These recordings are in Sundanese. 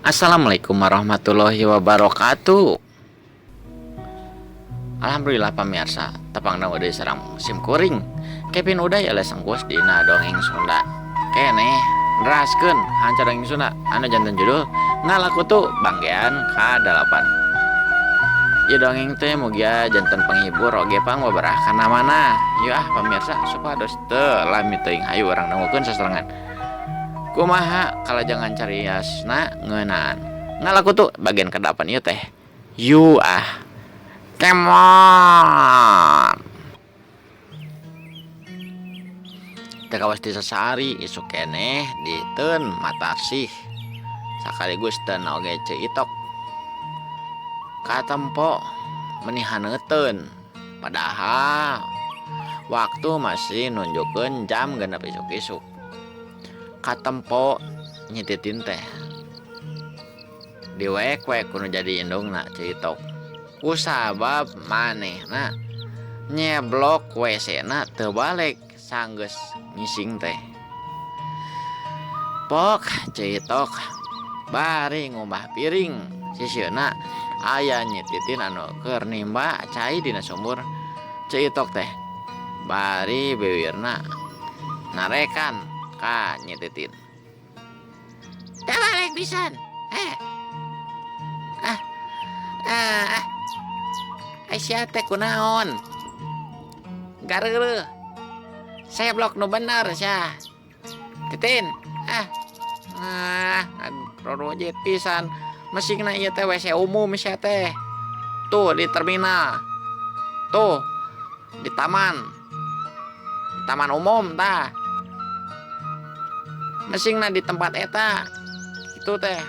Assalamualaikum warahmatullahi wabarakatuh. Alhamdulillah pamirsa, tepang deui sareng sim kuring Kevin Uday alias Engkus dina dongeng Sunda. Keneh neraskeun hanca dongeng Sunda anu janten judul Ngalakutu Banggean Kadalapan. Ieu dongeng teh mugia janten panghibur oge pangwabarah kana mana. Yeuh ah pamirsa supados teu lami teuing hayu urang dangukeun sasarengan. Kumaha kalajengan cariosna ngeunaan Ngalakutu bagian kadalapan ieu teh. Yu ah. Kemon. Teu kawas ti sasari isuk keneh diteun matarsih sakaligus teun oge Ceu Itok. Katempo meni haneuteun padahal waktu masih nunjukeun jam genep isuk-isuk. Katempo Nyi Titin teh diwek-wek ku nu jadi indungna Ceu Itok kusabab manehna nyeblok wc-na teu balik sanggeus ngising teh. Pok Ceu Itok bari ngumbah piring sisieuna aya Nyi Titin anu keur nimba cai dina sumur. Ceu Itok teh bari biwirna narekan ka Nyi Titin. Tabalik pisan. Eh. Ah. Ah. Ai sia teh kunaon? Gareureuh. Seblok nu bener sia. Titin. Ah. Ah, rorojit pisan. Mesingna ieu teh WC umum sia teh. Tuh di terminal. Tuh di taman. Di taman umum tah. Mesingna di tempat eta. Kitu teh.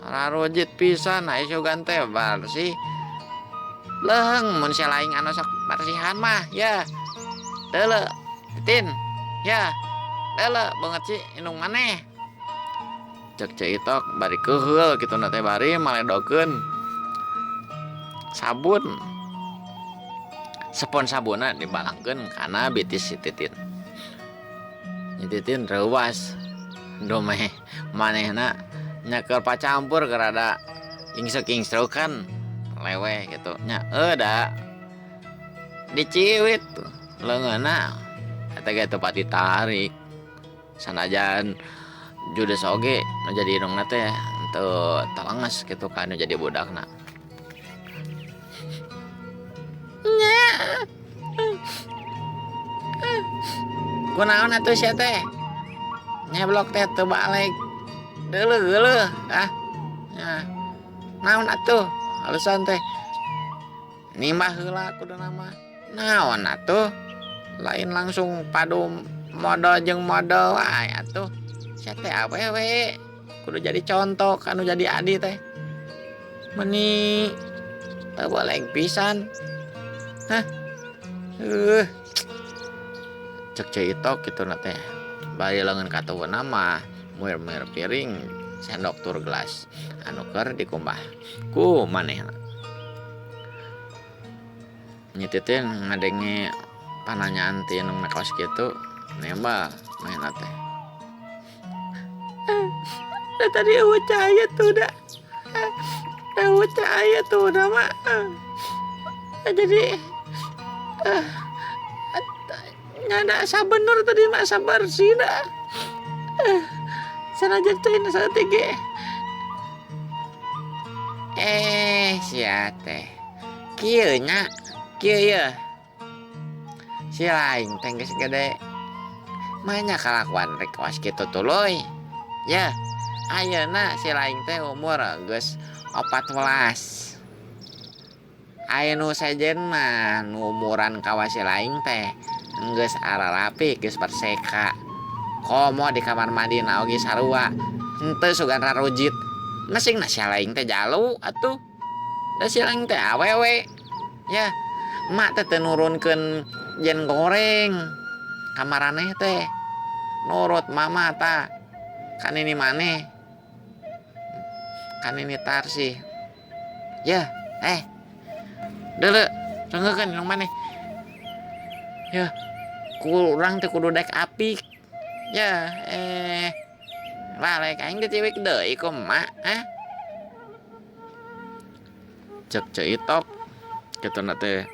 Rarojit pisan ai sugan teh barsih. Leung mun sia laing anu sok barsihan mah ya. Deuleu Titin ya. Deuleu beungeut si indung maneh. Cek Ceu Itok bari keuheul kitu na teh bari maledokeun sabun. Sepon sabunna dibalangkeun kana bitis si Titin. Nyi Titin reuwas dumeh manehna nya keur pacampur keur rada ingseuk-ingserukan leweh kitu nya heuh da diciwit leungeunna eta ge teu pati tarik. Sanajan judes oge nu jadi indungna teh teu talenges kitu ka nu jadi budakna. Nya. Kunaon atuh sia teh? Nyeblok teh teu balik. Deuleuh geuleuh ah. Nya. Naon atuh alesan teh? Nimbah heula kuduna mah. Naon atuh? Lain langsung padu modol jeung modol wae atuh. Sia teh awewe kudu jadi contoh ka nu jadi adi teh. Meni teu boleh pisan. Hah? Cek Ceu Itok kitu na teh. Bari leungeun katuhuna mah muir-muir piring sendok tur gelas anu keur dikumbah ku manehna. Nyi Titin ngadenge pananyaan ti indungna kawas kitu nembal manehna teh. Da tadi eueuh cahaya tuh da. Eueuh cahaya tuh da mah. Jadi nyada asa bener tadi mah asa bersih da. Sanajan teh saeutik ge. Eh sia teh. Kieu nya, kieu yeuh. Si laing teh geus gede. Manya kalakuan rek kawas kitu tuluy. Yeuh, ayeuna si laing teh umur geus 14. Aya nu sejen mah nu umuran kawas si laing teh geus ararapi geus berseka. Komo di kamar mandina oge sarua henteu sugan rarujit. Mesingna si laing teh jalu atuh. Da si laing teh awewe. Yah, emak teh teu nurunkeun jen goreng ka maraneh teh. Nurut mama tah ka nini maneh. Ka nini Tarsih. Yah, eh. Deuleu, reungeukeun indung maneh. Yah, ku urang teh kudu daek apik. Yah, eh. Balik aing diciwik deui ku emak, hah? Cek Ceu Itok kituna teh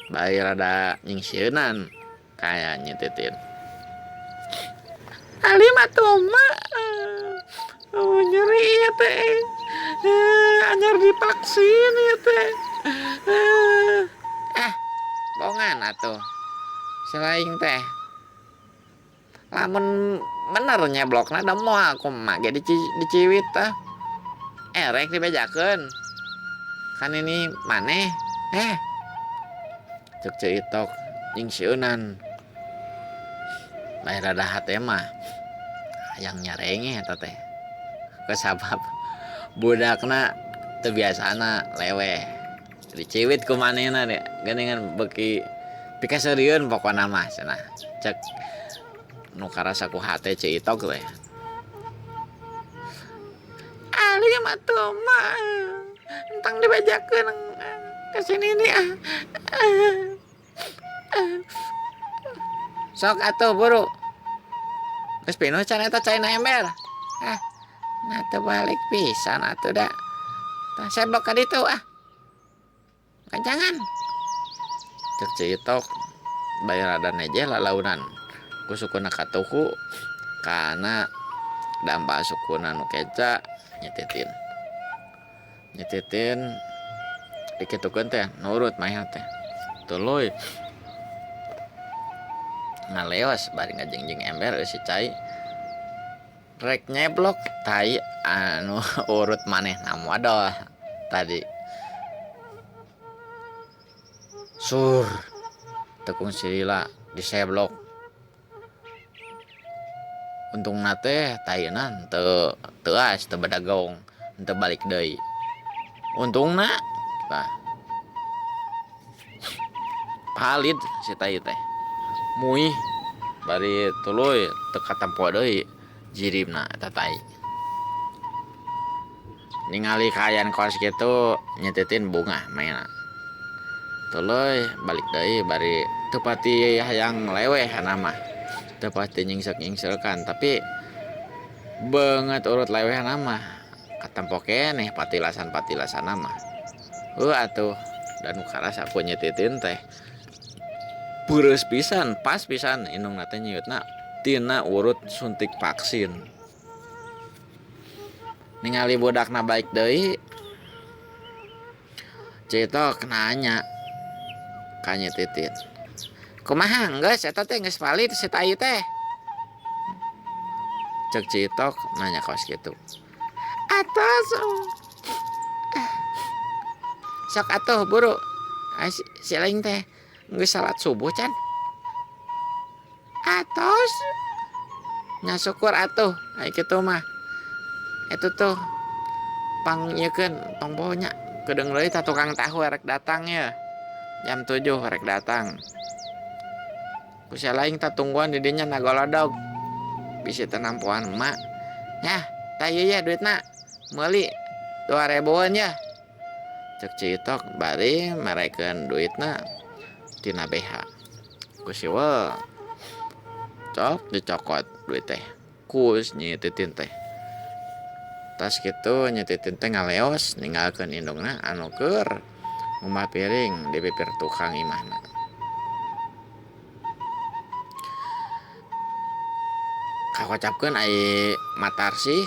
bari rada nyingsieunan kaya Nyi Titin. Alim atuh ma, nyeri ieu teh, anyar divaksin ieu teh. Ah, bongan atuh si laing teh. Lamun bener nyeblokna da moal ku emak ge diciwit tah. Erek dibejakeun ka nini maneh heh. Cek Ceu Itok jeung sieunan. Lain rada hate mah hayang nyarenge eta teh. Kusabab budakna teu biasana leweh. Diciwit ku manehna geuningan beuki pikaseurieun pokona mah cenah cek nu karasa ku hate Ceu Itok teh. Alim atuh mah entang dibejakeun ka si nini ah. Sok atuh buru. Geus pinuh can eta caina ember. Ah, nah teu balik pisan atuh da. Tah seblok ka ditu ah. Kancangan. Cek Ceu Itok bari rada nejeh lalaunan ku sukuna katuhu kana dampa sukuna nu keca nyititin. Nyititin dikitukeun teh nurut manehna teh. Tuluy ngaleos bari ngajengjeng ember eusi cai rek nyeblok tai anu urut manehna modol tadi. Sur tekung silila diseblok. Untungna teh taina henteu teuas teu badagong henteu balik deui. Untungna tah palid si tai teh muih bari tuluy teu katempo deui jiribna eta tai. Ningali kaayaan kawas kitu nyititin bungah maena. Tuluy balik deui bari teu pati hayang leweh kana mah. Teu pati nyingsek-nyingsekan tapi beungeut urut lewehna mah katempo keneh patilasan-patilasanna mah. Heuh atuh da nu karasa ku nyititin teh peureus pisan pas pisan indungna teh nyiutna tina urut suntik vaksin. Ningali budakna baik deui Ceu Itok nanya ka Nyi Titin, "Kumaha geus eta teh geus valid si tai teh?" Cek Ceu Itok nanya kawas kitu. Atos. Sok atuh buru. Si laing teh geus salat subuh can. Atos. Nya syukur atuh ai kitu mah. Itu tuh pang ieukeun tong poho nya kedeung deui tah tukang tahu erek datang yeuh. Jam tujuh erek datang. Ku sia laing tah tungguan di dinya nagolodog. Bisi teu nampoan emak. Nyah tah ieu yeuh duitna meuli 2000-an yeuh. Cek Ceu Itok bari merekeun duitna tina BH. Ku siwel cok dicokot duit teh ku Nyi Titin teh. Tas kitu Nyi Titin teh ngaleos ninggalkeun indungna anu keur ngumbah piring di pipir tukang imahna. Kakocapkeun ai matarsih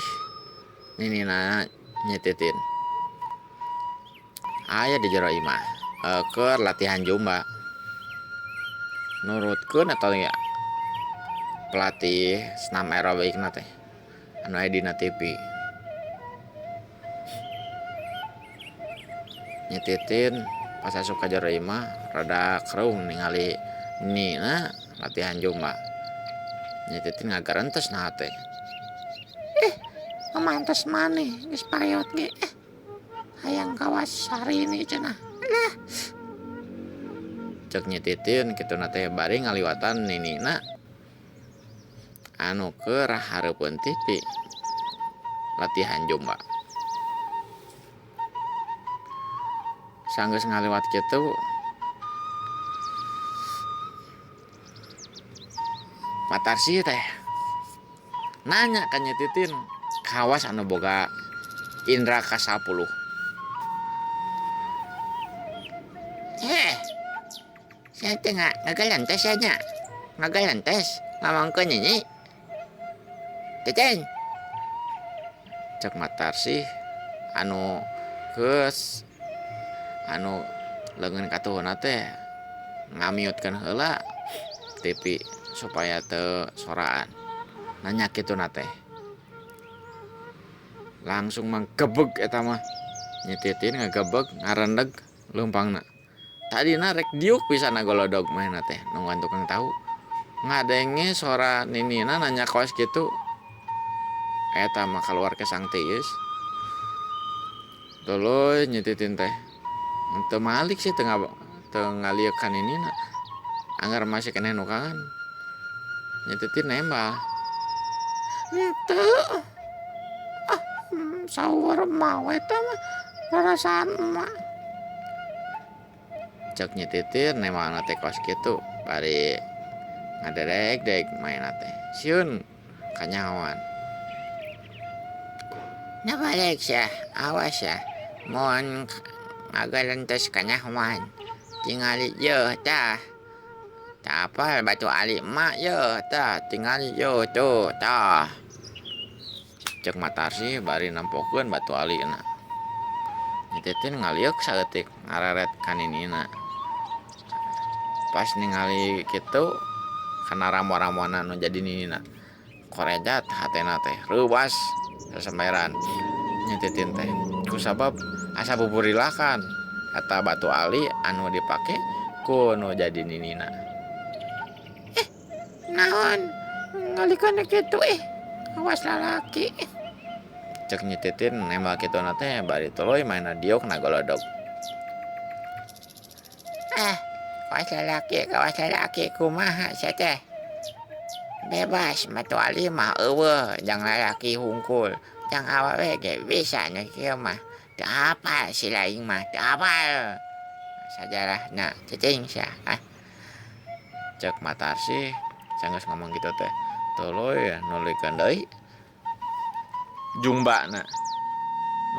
ninina Nyi Titin. Aya di jero imah keur latihan jumba. Nurutkeun eta pelatih senam aerobikna teh anu aya dina TV. Nyi Titin pas asup ka jero imah rada kereung ningali nina latihan jumba. Nyi Titin ngagarentes naha teh. Ih mamantes maneh geus pareot ge eh. Hayang kawas sarini cenah. Alah. Cek Nyi Titin kituna teh bari ngaliwatan ninina anu keur hareupeun TV latihan jumba. Sanggeus ngaliwat kitu Matarsi teh nanya ka Nyi Titin. Kawas anu boga indra kasapuluh. Sia teh ngagalentes sia nya. Ngagalentes ngomongkeun nini. Titin. Cek Matarsih anu geus anu leungeun katuhuna teh ngamiutkeun heula TV supaya teu soraan. Nanya kituna teh. Langsung manggebeg eta mah. Nyi Titin ngagebeg ngarendeg leumpangna. Tadina rek diuk pisan ngagolodog manehna teh nungguan tukang tahu. Ngadenge sora ninina nanya kawas kitu eta mah kaluar kesang tiis. Tuluy Nyi Titin teh teu malik sih teu ngaliuk ka ninina. Anggar masih keneh nukangan. Nyi Titin nembah. Henteu. Ah, saueur emak we eta mah rarasaan emak. Cek Nyi Titin nembahna teh kos kitu bari ngaderek-derek maena teh. Sieun kanyahoan. Nah balik sia, awas sia. Mun ngagalentes kanyahoan. Tingali yeuh tah. Tah apal batu ali emak yeuh tah tingali yeuh tuh tah. Cek Matarsih bari nempokeun batu alina. Nyi Titin ngalieuk saeutik ngareret ka ninina. Pas ningali kitu kana ramo-ramona nu jadi ninina. Korejat hatena teh reuwas sasambaeran Nyi Titin teh. Kusabab asa buburilakan eta batu ali anu dipake ku nu jadi ninina. Naon ngalikeun kitu ih awas lalaki. Cek Nyi Titin nembak kituna teh bari tuluy maena diuk na golodog. Kawas lalaki kumaha sia teh. Bebas batu ali mah eueuh jang lalaki hungkul. Jang awewe ge bisa nu kieu mah. Teu apal si laing mah, teu apal. Sajarahna cicing sia ah. Cek Matarsih sanggeus ngomong kitu teh tuluy nuluykeun deui jumbana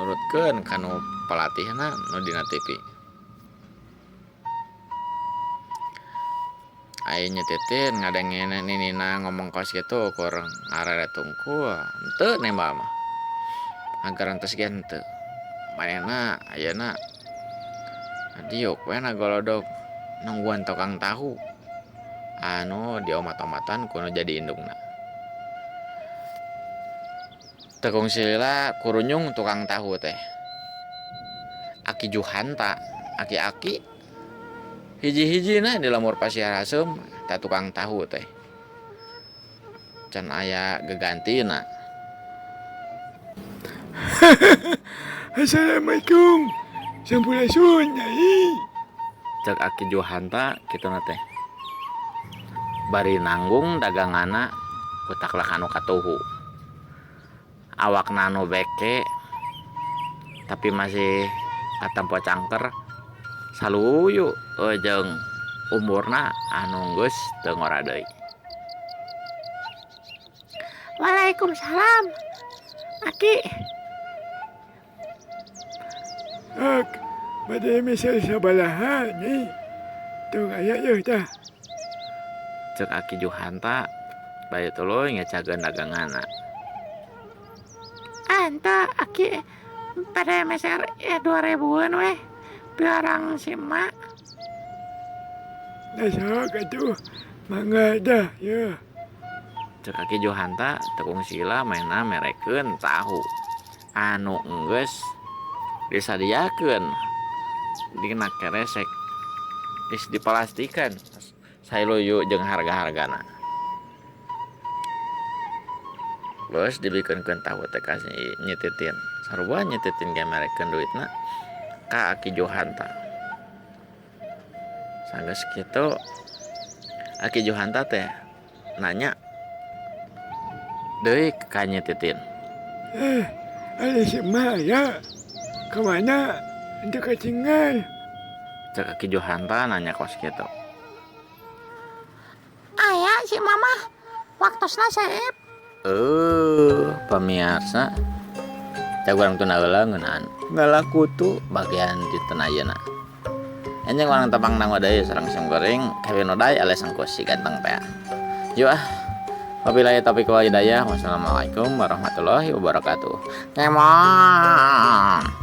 nurutkeun ka nu pelatihna nu dina TV. Aya Nyi Titin ngadenge ninina ngomong kos kitu kur ngareret tungkul henteu nembak mah. Ngagarentes ge henteu. Manehna ayeuna diuk we ngagolodog nungguan tukang tahu anu diomat-omatan ku nu jadi indungna. Teu kungsi lila kurunyung tukang tahu teh. Aki Juhanta, aki-aki hiji-hijina di lembur Pasir Haseum ta tukang tahu teh. Can aya gegantina. Assalamualaikum. Sampurasun nyai. Cek Aki Juhanta kituna teh. Bari nanggung daganganna ku taklak anu katuhu. Awakna anu beke tapi masih katempo cangker saluyu jeung umurna anu geus teu ngora deui. Waalaikumsalam Aki. Ak, bade meser sabaraha nyai. Tong aya yeuh tah. Cek Aki Juhanta bari tuluy ngecageun daganganna. Anta Aki pada meser 2000-an weh piarang si emak. Nah sok atuh mangga dah yeuh. Cek Aki Juhanta teu kungsi lila maena merekeun tahu anu enggeus disadiakeun dina keresek geus dipalastikan saluyu jeung harga-hargana. Geus dibikeunkeun tahu teh ka si Nyi Titin. Sarua Nyi Titin ge merekeun duitna ka Aki Juhanta. Sanggeus kitu Aki Juhanta teh nanya deui ka Nyi Titin. Ari si emak aya ka mana? Henteu katinggal. Cek Aki Juhanta nanya kos kitu. Aya si mama waktosna seep. Pemirsa, cak urang tunda heula ngeunaan ngalakutu bagian dinten ayeuna. Anjing urang tepang nangwa deui sareng sim kuring Kevin Oday alias Engkus si ganteng teh. Yuk ah. Wabillahi taufiq wal hidayah. Wassalamualaikum warahmatullahi wabarakatuh. Kemon.